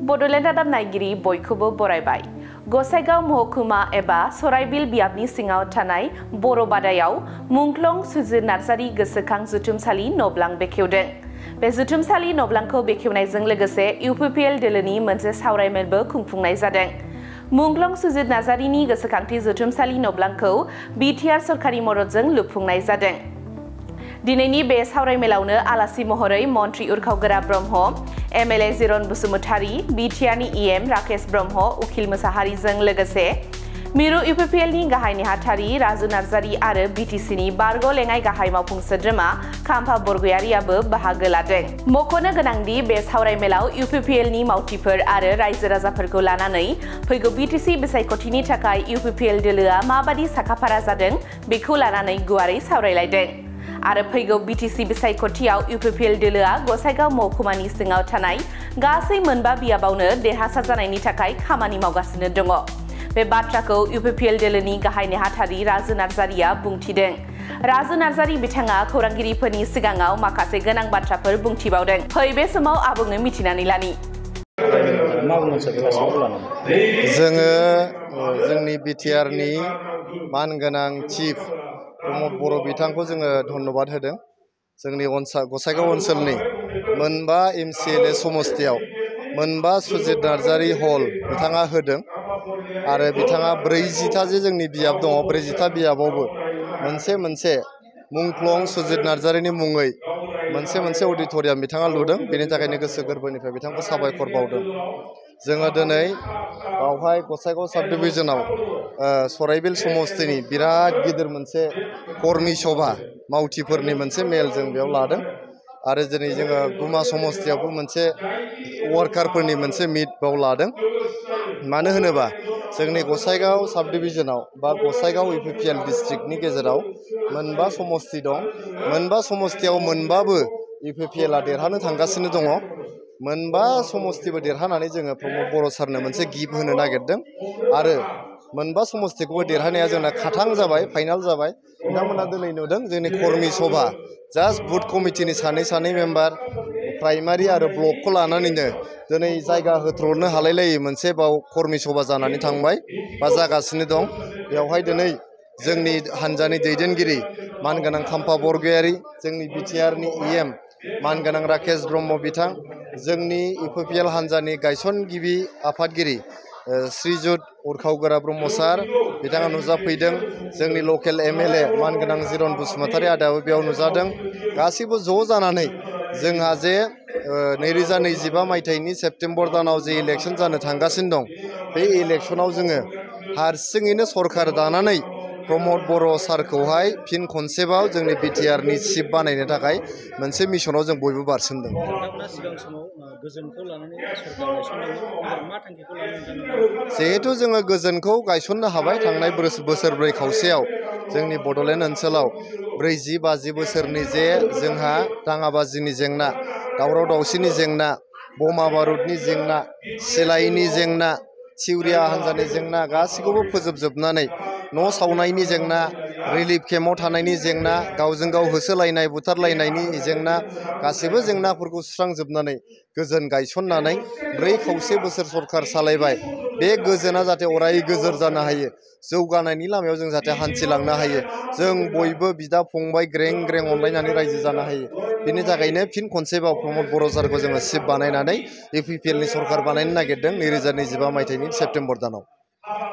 बड'लेण्ड रादाब नायगिरि बयखौबो बरायबाय। गसाइगाव महकुमा एबा सराइबिल बियाबनि सिङाव थानाय बर' बादायाव मुंख्लं सुजित नार्जारि गोसोखां जुथुमसालि न'ब्लां बेखेवदों। बे जुथुमसालि न'ब्लांखौ बेखेवनायजों लोगोसे इउपिपिएल दोलोनि मोनसे सावरायमेलबो खुंफुंनाय जादों। मुंख्लं सुजित नार्जारिनि गोसोखांथि जुथुमसालि न'ब्लांखौ बिटिआर सरकारि मददजों लुफुंनाय जादों। दिनैनि बे सावरायमेलावनो आलासि महरै मन्त्रि उरखावगोरा ब्रह्म, एमएलए जिरन बसुमतारी, बिटिआरनि इएम राकेश ब्रह्म, उखिल मोसाहारिजों लोगोसे मिरु इउपिपिएलनि गाहाय नेहाथारि राजु नार्जारि आरो बिटिसिनि बारग' लेङाइ गाहाय मावफुं सोद्रोमा खाम्फा बरगयारियाबो बाहागो लादों। मख'नो गोनांदि बे सावरायमेलाव इउपिपिएलनि मावथिफोर आरो रायजो राजाफोरखौ लानानै फैगौ बिटिसि बिसायख'थिनि थाखाय इउपिपिएल दोलोआ माबादि साखाफारा जादों बेखौ लानानै गुवारै सावरायलायदों। आरो फैगौ बिटिसि बिसायख'थियाव इउपिपिएल दोलोआ गसाइगाव महकुमानि सिङाव थानाय गासै मोनबा बियाबावनो देरहासार जानायनि थाखाय खामानि मावगासिनो दङ। बे बाथ्राखौ इउपिपिएल दोलोनि गाहाय नेहाथारि राजु नार्जारिया बुंथिदों। राजु नार्जारि बिथाङा खौरांगिरिफोरनि सिगाङाव माखासे गोनां बाथ्राफोर बुंथिबावदों। फै बे समाव आबुङै मिथिनानै लानि। जोङो जोंनि बिटिआरनि मानगोनां चिफ प्रमद बर' बिथांखौ जोङो धन्यबाद होदों। जोंनि गसाइगाव ओनसोलनि मोनबा एमसिएलए समस्तियाव मोनबा सुजित नार्जारि हल बिथाङा होदों आरो बिथाङा 40टा जे जोंनि बियाब दङ 40टा बियाबावबो मोनसे मुंख्लं सुजित नार्जारिनि मुङै मोनसे अडिट'रियाम बिथाङा लुदों। बेनि थाखायनो गोसो गोरबोनिफ्राय बिथांखौ साबायखर बावदों। जोङो दिनै बावहाय गसाइगाव साब डिभिजनाव सराइबिल समस्तिनि बिराद गिदिर मोनसे कर्मि सभा मावथिफोरनि मोनसे मेल जों बेयाव लादों आरो दिनै जोङो गुमा समस्तियावबो मोनसे वार्कारफोरनि मोनसे मिट बाव लादों। मानो होनोबा जोंनि गसाइगाव साब डिभिजनाव बा गसाइगाव इउपिपिएल डिस्ट्रिक्टनि गेजेराव मोनबा समस्ति दं। मोनबा समस्तियाव मोनबाबो इउपिपिएलआ देरहानो थांगासिनो दङ। मोनबा समस्तिबो देरहानानै जोङो प्रमद बर' सारनो मोनसे गिफ्ट होनो नागिरदों आरो मोनबा समस्तिखौबो देरहानाया जोंना खाथां जाबाय, फाइनाल जाबाय। नोंथांमोना दिनै नुदों जोंनि कर्मि सभा जास्ट बुथ कमिटिनि सानै मेम्बार प्राइमारि आरो ब्लकखौ लानानैनो दिनै जायगा होथ्र'नो हालायलायै मोनसे बाव कर्मि सभा जानानै थांबाय बा जागासिनो दं। बेवहाय दिनै जोंनि हान्जानि दैदेनगिरि मानगोनां खाम्फा बरगयारि, जोंनि बिटिआरनि इएम मानगोनां राकेश ब्रह्म बिथां, जोंनि इउपिपिएल हान्जानि गायसनगिरि आफादगिरि श्रीजुत उरखावगोरा ब्रह्म सार बिथाङा नुजाफैदों। जोंनि लकेल एमएलए मानगोनां जिरन बसुमतारी आदायाबो बेयाव नुजादों। गासैबो ज' जानानै जोंहा जे 2025 मायथाइनि सेप्तेम्बर दानाव जे इलेक्सन जानो थांगासिनो दं बे इलेक्सनाव जोङो हारसिङैनो सरकार दानानै प्रमद बर' सारखौहाय फिन खनसेबाव जोंनि बिटिआरनि चिफ बानायनो थाखाय मोनसे मिशनाव जों बयबो बारसोमदों। जिहेतु जोङो गोजोनखौ गायसननो हाबाय थांनाय बोसोरब्रै खावसेयाव जोंनि बड'लेण्ड ओनसोलाव 40-50 बोसोरनि जे जोंहा दाङाबाजिनि जेंना, दावराव दावसिनि जेंना, बमा बारुदनि जेंना, सिलाइनि जेंना, थिउरिया हान्जानि जेंना गासैखौबो फोजोबजोबनानै न' सावनायनि जेंना, रिलिफ केम्पआव थानायनि जेंना, गावजों गाव होसोलायनाय बुथारलायनायनि जेंना गासैबो जेंनाफोरखौ सुस्रांजोबनानै गोजोन गायसननानै 4 बोसोर सरकार सालायबाय। बे गोजोना जाहाथे अराय गोजोर जानो हायो, जौगानायनि लामायाव जों जाहाथे हान्थिलांनो हायो, जों बयबो बिदा फंबाय ग्रें अनलायनानै रायजो जानो हायो। बिनि थाखायनो फिन खनसेबाव प्रमद बर' सारखौ जोङो चिफ बानायनानै इउपिपिएलनि सरकार बानायनो नागिरदों 2025 मायथाइनि सेप्तेम्बर दानाव।